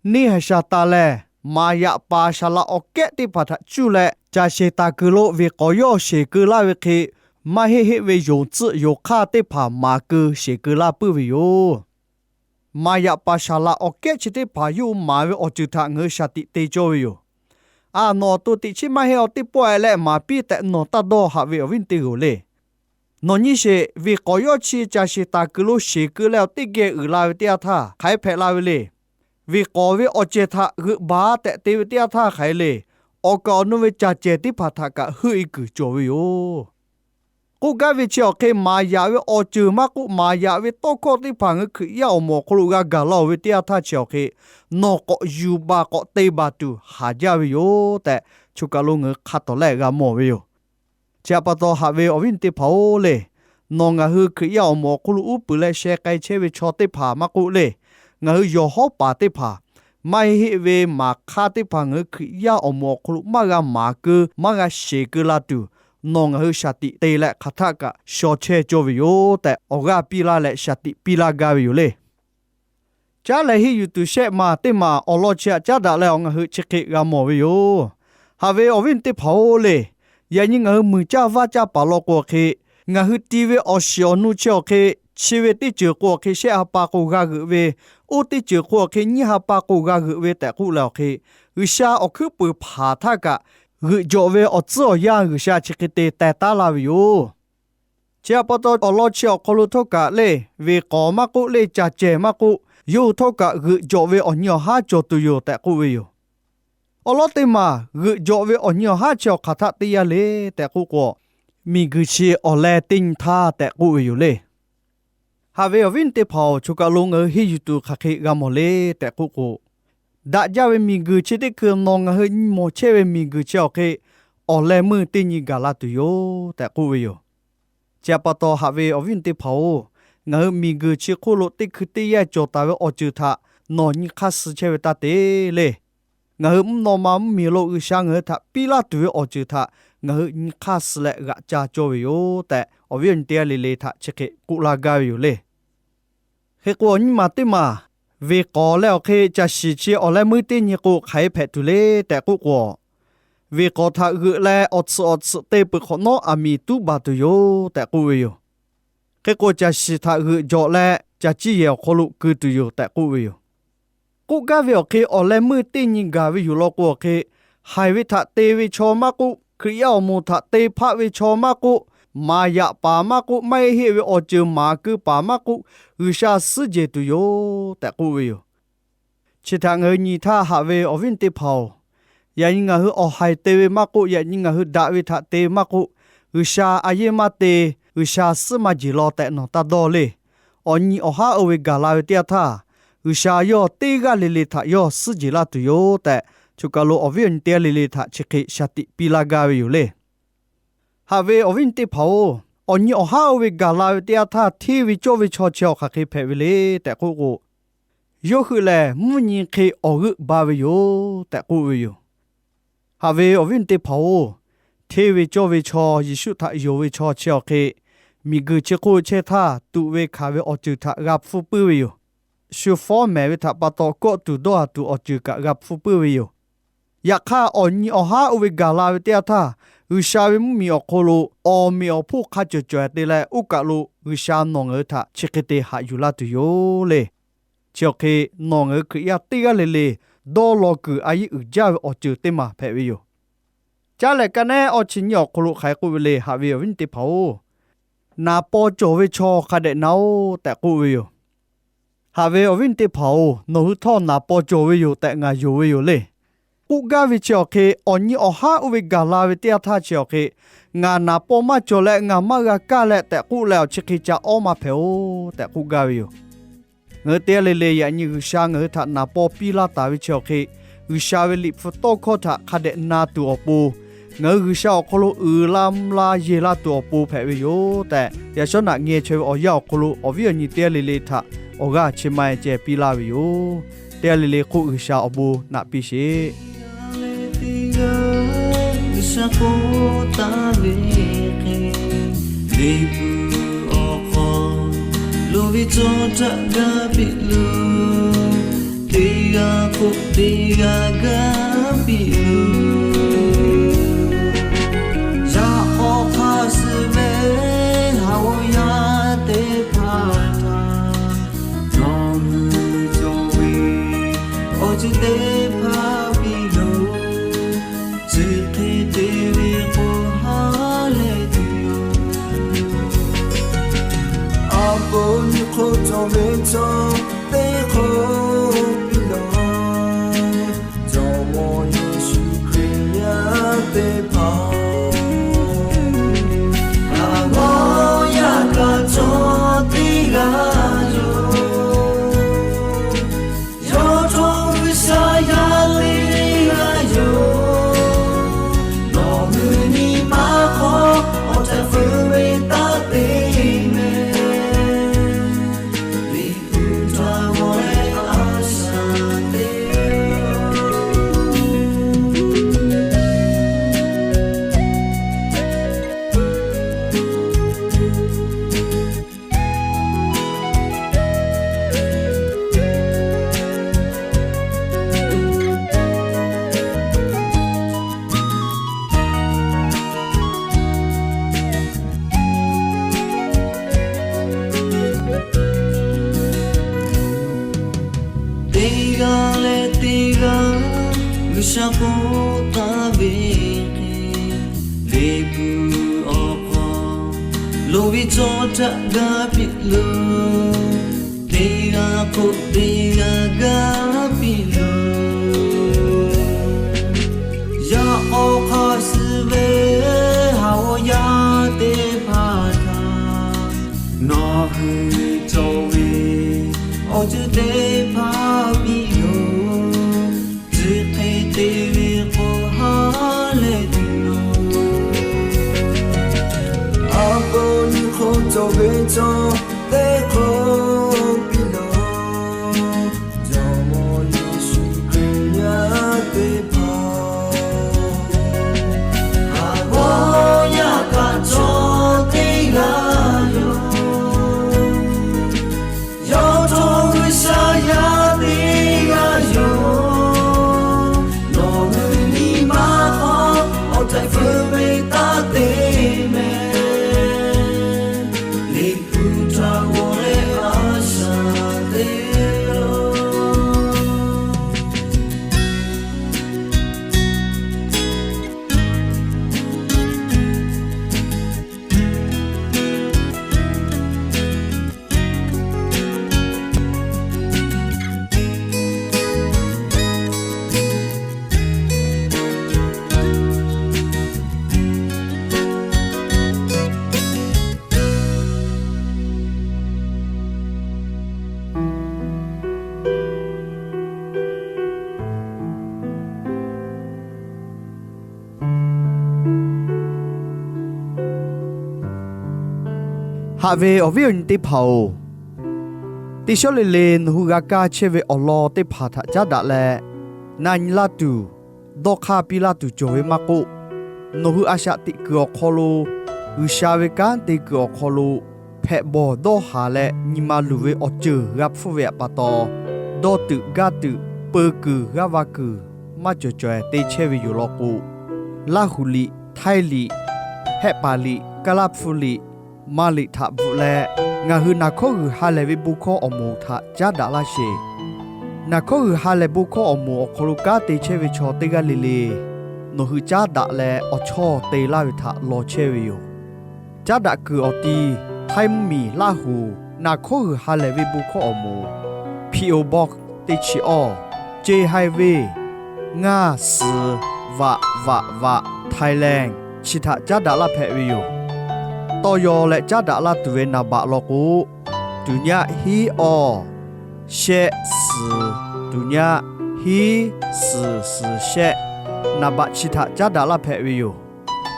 neˇ haiˬ shaˍ taˍ lehˬ, maˍ yaꞈ paˍ saˍ laꞈ awˬ kehˉ teˇ hpaˍ htaꞈ cuˇ leh caˬ sheˍ taˍ kuiˬ lo veˬ k'awˍ yawˇ sheˍ keu laˇ ve hk'e, maˇ heˆ heˆ ve yonˍ tcuhˆ yonˍ hk'aˇ teˇ hpaˍ maˍ keu sheˍ keu laˇ puiˉ ve yoˬ. maˍ yaꞈ paˍ saˍ laꞈ awˬ kehˉ chi teˇ hpaˍ yawˇ hui maˍ ve awˬ ceuˬ htaꞈ ngaˬ hui shaˍ tiꞈ te cawˇ ve yoˬ. A, nawˬ awˬ to teꞈ chiˉ maˇ heˆ, awˬ teˇ pawˆ-e leh maˍ piˇ tehꞈ nawˬ taˇ dawˇ haꞈ ve awˬ viˉ teˇ g'aˇ-oˬ le. Nawˬ nyi sheˍ, veˬ k'awˍ yawˇ chi caˬ sheˍ taˍ kuiˬ lo sheˍ keu leh awˬ teˇ geh uiˍ la ve teˇ yanˇ htaˇ hk'aˬ hk'e hpehꞈ la ve le. Veˬ k'awˍ ve awˬ cehˬ htaꞈ g'euꞈ baˬ tehꞈ te ve teˇ yanˇ htaˇ hk'aˬ hk'e le, awˬ kaˍ awˬ nu ve caˬ cehˬ teˇ hpaˍ htaꞈ kaꞈ heuˆ-e kuiˬ cawˬ ve yoˬ. K'oˆ gaˇ ve chi awˬ hk'e maˍ yaꞈ ve awˬ ceuˬ maˇ k'oˆ, maˍ yaꞈ ve tawˇ hkawˇ teˇ hpaˍ ngaˬ hui Hkriꞈ yaˇ awˬ moˍ awˬ hk'aw lo g'a gaˬ la-oˬ ve teˇ yanˇ htaˇ chi awˬ hk'e, nawˬ k'awꞈ yuˬ baˬ k'awꞈ te baˬ tuˬ haˍ jaˇ ve yoˬ tehꞈ, choˬ kaˬ lo ngaˬ hui hk'a tawˍ leh g'a mawˬ ve yoˬ. Chi htaꞈ pa taw haꞈ ve awˬ viˉ teˇ hpaˍ-oˬ le, nawˬ ngaˬ hui Hkriꞈ yaˇ awˬ moˍ awˬ hk'aw lo uˉ peunˍ leh sheh k'ai chehˇ ve chaw teˇ hpaˍ maˇ k'oˆ le, ngaˬ hui yawˬ hawˉ paˍ teˇ hpaˍ, maˇ heˆ heˆ ve maˍ hk'aˇ teˇ hpaˍ ngaˬ hui Hkriꞈ yaˇ awˬ moˍ awˬ hk'aw lo maˇ g'a maˍ keu maˇ g'a sheˍ keu la tuˬ, nawˬ ngaˬ hui shaˍ tiꞈ te leh hk'aˬ htaˆ kaꞈ shaw chehˇ cawˇ ve yoˬ tehꞈ, awˬ g'aˇ piˇ laˇ leh shaˍ tiꞈ piˇ laˇ gaˇ ve yoˬ le. Caˉ leh henˇ yuˬ tuˬ shehˆ maˬ teˇ maˬ awˬ lawn chi htaꞈ caˉ daꞈ leh awˬ ngaˬ hui chi hk'e g'a mawˬ ve yoˬ. Haꞈ ve awˬ viˉ teˇ hpaˍ-oˬ le, yaꞈ nyi ngaˬ hui muiˬ caˇ vaˇ caˇ paˍ law k'o awˬ hk'e, ngaˬ hui ti ve awˬ shiˍ awˬ nu chi awˬ hk'e, chi ve teˇ ceuˬ k'o awˬ hk'e shehˆ ha pa k'o g'a g'euꞈ ve, oˇ teˇ ceuˬ k'o awˬ hk'e nyiˇ ha pa k'o g'a g'euꞈ ve tehꞈ k'oˆ leh awˬ hk'e, G'uiˬsha awˬ hkuiˉ puiˍ hpanˍ htaˇ kaꞈ, g'euꞈ jawꞈ ve awˬ tcuhˉ awˬ yanˇ G'uiˬsha chi hk'e te teh taˉ laˇ ve yoˬ. Chi htaꞈ pa taw awˬ lawn chi awˬ hk'aw lo htawˇ kaꞈ le, veˬ k'awˍ maˇ k'oˆ le, caˬ cehˬ maˇ k'oˆ, yawˇ hui htawˇ kaꞈ g'euꞈ jawꞈ ve awˬ nyi awˬ haˉ cawˬ tuˬ yoˬ tehꞈ k'oˆ ve yoˬ. Awˬ lawn teˇ maˬ g'euꞈ jawꞈ ve awˬ nyi awˬ haˉ chi awˬ hk'aˬ htaˆ teˇ yanˇ le tehꞈ k'oˆ k'o, miˬguiˬ chi awˬ leh teˇ nyi htaˇ tehꞈ k'oˆ ve yoˬ le. Haꞈ ve awˬ viˉ teˇ hpaˍ-oˬ, choˬ kaˬ lo ngaˬ hui henˇ yuˬ tuˬ hk'aˬ hk'e g'a mawˬ le tehꞈ k'oˆ k'o, daꞈ jaˇ ve miˬguiˬ chi teˇ hkui nawˬ ngaˬ hui nyi mawˬ chehˇ ve miˬguiˬ chi awˬ hk'e, awˬ leh meuˇ teˇ nyi gaˬ la tuˬ yoˬ tehꞈ k'oˆ ve yoˬ. Chi htaꞈ pa taw haꞈ ve awˬ viˉ teˇ hpaˍ-oˬ, ngaˬ hui miˬguiˬ chi hk'oˆ lo teˇ hkui teˇ yanˇ cawˬ taˍ ve awˬ ceuˬ htaꞈ nawˬ nyi hk'aˇ suh chehˇ ve taˇ te le. Ngaˬ hui mvuhˇ naw ma mvuhˇmiˬ lo G'uiˬsha ngaˬ hui htaꞈ piˇ laˇ tuˬ ve awˬ ceuˬ htaꞈ ngaˬ hui nyi hk'aˇ suh leh g'aꞈ ca cawˇ ve yoˬ tehꞈ, awˬ viˉ awˬ nyi teˇ g'aˇ le le htaꞈ chi hk'e k'oˆ laˇ gaˇ ve yoˬ le. Hk'e k'o awˬ nyi maˬ teˇ maˬ, veˬ k'awˍ leh awˬ hk'e caˬ shiˍ chi awˬ leh meuˇ teˇ nyi k'o hk'aˬ hk'e hpehꞈ tuˬ le tehꞈ k'oˆ k'o, veˬ k'awˍ htaꞈ g'euꞈ leh awˬ tsuhꞈ awˬ tsuhꞈ te peuˬ hk'awꞈ nawˉ aˬ miˍ tuˉ baˬ tuˬ yoˬ tehꞈ k'oˆ ve yoˬ. Hk'e k'o caˬ shiˍ htaꞈ g'euꞈ jawꞈ leh caˬ ciˇ yehˬ awˬ hk'aw lo keu tuˬ yoˬ tehꞈ k'oˆ ve yoˬ. K'oˆ gaˇ ve awˬ hk'e awˬ leh meuˇ teˇ nyi gaˬ ve yoˬ law k'o awˬ hk'e, haiˬ ve htaꞈ te ve chaw maˇ k'oˆ, Hkriꞈ yaˇ awˬ moˍ htaꞈ te hpaˆ ve chaw maˇ k'oˆ, maˍ yaꞈ paˍ maˇ k'oˆ, maˇ heˆ heˆ ve awˬ ceuˬ maˍ keu paˍ maˇ k'oˆ, G'uiˬsha suhˉ jehˬ tuˬ yoˬ tehꞈ k'oˆ ve yoˬ. Chi htaꞈ ngaˬ hui nyi htaˇ haꞈ ve awˬ viˉ teˇ hpaˍ-oˬ, yaꞈ nyi ngaˬ hui awˬ haiˬ te ve maˇ k'oˆ, yaꞈ nyi ngaˬ hui daꞈ ve htaꞈ te ve maˇ k'oˆ, G'uiˬsha a yeˇ maˇ te, G'uiˬsha suhˉ maˇ jeˬ law tehꞈ nawˬ taˇ dawˇ le. Awˬ nyi awˬ haˉ oˇ ve gaˬ la ve teˇ yanˇ htaˇ, G'uiˬsha yawˇ teˇ g'aˇ le le htaꞈ yawˇ suhˉ jeˬ laˇ tuˬ yoˬ tehꞈ, choˬ kaˬ lo awˬ viˉ awˬ nyi teˇ g'aˇ le le htaꞈ chi hk'e shaˍ tiꞈ piˇ laˇ gaˇ ve yoˬ le. Haꞈ ve awˬ viˉ teˇ hpaˍ-oˬ, awˬ nyi awˬ haˉ oˇ ve gaˬ la ve teˇ yanˇ htaˇ hteˇ ve cawˇ ve chaw chi awˬ hk'aˬ hk'e hpehꞈ ve le tehꞈ k'oˆ k'o, yawˇ hui lehˬ mvuhˇ nyi hk'e awˬ g'euˆ ba ve yoˬ tehꞈ k'oˆ ve yoˬ. Haꞈ ve awˬ viˉ teˇ hpaˍ-oˬ, hteˇ ve cawˇ ve chaw, Yeˍsuˆ htaꞈ yonˍ ve chaw chi awˬ hk'e, miˬguiˬ chi hk'oˆ chehˇ htaˇ tuꞈ ve hkanˍ ve awˬ ceuˬ htaꞈ g'a hpfuhˇ puiˉ ve yoˬ. Shu fawˉ mehˍ ve htaꞈ pa taw kawˆ tuˬ dawˇ haˍ tuˬ awˬ ceuˬ kaꞈ g'a hpfuhˇ puiˉ ve yoˬ. Yaꞈ hk'aˇ, awˬ nyi awˬ haˉ oˇ ve gaˬ la ve teˇ yanˇ htaˇ, G'uiˬsha ve mvuhˇmiˬ awˬ hk'aw lo awˬ meꞈ awˬ hponˇ hk'a cawˬ cawˬ te leh, oˇ kaˬ lo G'uiˬsha nawˬ ngaˬ hui htaꞈ chi hk'e te haꞈ yuˬ laˇ tuˬ yoˬ le. Chi awˬ hk'e, nawˬ ngaˬ hui Hkriꞈ yaˇ teˇ g'aˇ le le dawˇ law kuiˬ a yeˇ uiˍ jaˇ ve awˬ ceuˬ teˇ maˬ hpehꞈ ve yoˬ. Caˉ lehˬ, ka nehˉ awˇ chi nyiˇ awˬ hk'aw lo hk'aˬ hk'e k'oˆ ve le, haꞈ ve awˬ viˉ teˇ hpaˍ-oˬ, naˍ paw cawˬ ve chaw hk'a dehꞈ na-oˬ tehꞈ k'oˆ ve yoˬ. Haꞈ ve awˬ viˉ teˇ hpaˍ-oˬ, nawˬ hui htawˇ naˍ paw cawˬ ve yoˬ tehꞈ ngaˬ yonˍ ve yoˬ le. K'oˆ gaˇ ve chi awˬ hk'e, awˬ nyi awˬ haˉ oˇ ve gaˬ la ve teˇ yanˇ htaˇ chi awˬ hk'e, ngaˬ naˍ paw maˇ cawˬ leh ngaˬ maˇ g'a kaˇ leh tehꞈ k'oˆ leh awˬ chi hk'e ca awˉ maˇ hpehꞈ-oˬ tehꞈ k'oˆ gaˇ ve yoˬ. Ngaˬ hui teˇ g'aˇ le le yaꞈ nyi G'uiˬsha ngaˬ hui htaꞈ naˍ paw piˇ laˇ taˍ ve chi awˬ hk'e, G'uiˬsha ve Liꞈ hpu tawˇ hkawˇ htaꞈ hk'a dehꞈ na tuˬ awˬ pon, ngaˬ hui G'uiˬsha awˬ hk'aw lo uiˍ la mvuh la yeˬ la tuˬ awˬ pon hpehꞈ ve yoˬ tehꞈ, yaꞈ shawˉ naꞈ ngeh chaweh ve awˬ yanˇ awˬ hk'aw lo awˬ viˉ awˬ nyi teˇ g'aˇ le le htaꞈ awˬ g'aˇ chi ma ceh piˇ laˇ ve yoˬ. Teˇ g'aˇ le le hk'oˆ G'uiˬsha awˬ bon naꞈ piˇ sheˍ. G'uiˬsha k'oˆ taˍ ve hk'e, Liꞈ hpu awˬ hk'aw lo ve cawˇ htaꞈ gaˇ piˇ loˬ. Teˇ g'aˇ k'oˆ teˇ g'aˇ gaˇ piˇ loˬ. Yaꞈ k'aw hk'a suh ve haꞈ ve yaˇ teˇ hpaˍ htaꞈ nawˬ hui Hk'oˆ cawˬ ve chaw teˇ hk'oˆ piˇ laˬ. Jawˇmawˇ Yeˍsuˆ Hkriꞈ yaˇ teˇ hpaˍ, a mawˇ yaˇ kaꞈ chaw teˇ g'aˇ yoˬ. Yawˇ htawˇ G'uiˬsha yaˇ teˇ g'aˇ yoˬ. Nawˬ hui nyi ma hk'aw awˬ htaiˍ hpfuhˇ ve taˇ te mehˍ. Liꞈ hpu htaꞈ g'awˬ leh a shaꞈ teꞈ Teˇ g'aˇ leh teˇ g'aˇ G'uiˬsha k'oˆ taˍ ve hk'e, Liꞈ hpu awˬ hk'aw lo ve chaw htaꞈ gaˇ piˇ loˬ. Teˇ g'aˇ k'oˆ teˇ g'aˇ gaˇ piˇ loˬ. Yaꞈ k'aw hk'a suh ve haˍ awˬ yaˇ teˇ hpaˍ htaꞈ nawˬ hui cawˬ ve awˬ ceuˬ teˇ hpaˍ piˇ yoˬ. Chi hk'e te ve k'o ha lehˬ tuˬ yoˬ. A pon nyi hk'oˆ cawˬ ve chaw teˇ hk'oˆ piˇ laˬ. Jawˇmawˇ Yeˍsuˆ Hkriꞈ yaˇ teˇ hpaˍ, a mawˇ yaˇ kaꞈ chaw teˇ g'aˇ yoˬ. Yawˇ htawˇ G'uiˬsha yaˇ teˇ g'aˇ yoˬ. Nawˬ hui nyi ma hk'aw awˬ htaiˍ hpfuhˇ ve taˇ te mehˍ. Liꞈ hpu htaꞈ g'awˬ leh a shaꞈ teꞈ loˬ. Haꞈ ve awˬ viˉ awˬ nyi teˇ hpaˍ-oˬ, teˇ shawˉ le le nawˬ hui g'a kaˇ chehˇ ve awˬ lawn teˇ hpaˍ htaꞈ caˉ daꞈ leh, na nyi laˇ tuˬ, dawˇ hk'aˇ piˇ laˇ tuˬ cawˬ ve maˇ k'oˆ, nawˬ hui a shaꞈ teꞈ kuiˬ awˬ hk'aw lo, G'uiˬsha ve kanˉ te kuiˬ awˬ hk'aw lo, hpehꞈ bawˬ dawˇ haˍ leh nyi ma luˬ ve awˬ ceuˬ g'a hpfuhˇ ve pa taw, dawˇ tuiꞈ gaˇ tuiꞈ, peu kuiˬ g'aˇ va kuiˬ maˇ cawˬ caweh te chehˇ ve yoˬ law k'o, Laˇhuˍ liꞈ, Htaiˇ liꞈ, Hehˆ paˍ liꞈ, Kaˇ laˇ hpu liꞈ, Maˍ liꞈ htaꞈ bvuhꞈ leh, ngaˬ hui naˬ hkawˇ g'uiˬ ha lehˬ ve bon hkawˇ awˬ moˍ htaꞈ caˉ daꞈ laˇ sheˍ. Naˬ hkawˇ g'uiˬ ha lehˬ bon hkawˇ awˬ moˍ awˬ hk'aw lo kanˉ te chehˇ ve chaw teˇ g'aˇ le le, nawˬ hui caˉ daꞈ leh awˬ chawˇ te laˇ ve htaꞈ law chehˇ ve yoˬ. Caˉ daꞈ kuiˬ awˬ ti, Htaiˇ mvuhˇmiˬ Laˇhuˍ naˬ hkawˇ g'uiˬ ha lehˬ ve bon hkawˇ awˬ moˍ, P O Box teˇ chi awˇ, Ce Hai Ve, ngaˇ suhˍ vaꞈ vaꞈ vaꞈ, Thailand chi htaꞈ caˉ daꞈ laˇ hpehꞈ ve yoˬ. Tawˇ yaw leh caˉ daꞈ laˇ tuˬ ve naˍ baꞈ law k'o, tuˬ nyaˆ hiˉ awˇ, shehˆ suhˍ, tuˬ nyaˆ hiˉ suhˍ suhˍ shehˆ, naˍ baꞈ chi htaꞈ caˉ daꞈ laˇ hpehꞈ ve yoˬ.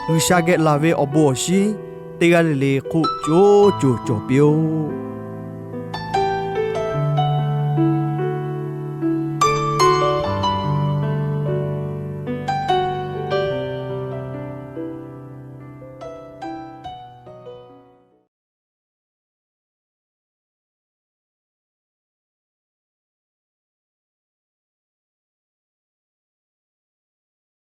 G'uiˬsha geh laˬ ve awˬ bon awˬ shinˉ teˇ g'aˇ le le hk'oˆ co co cawˬ piˇ-oˆ.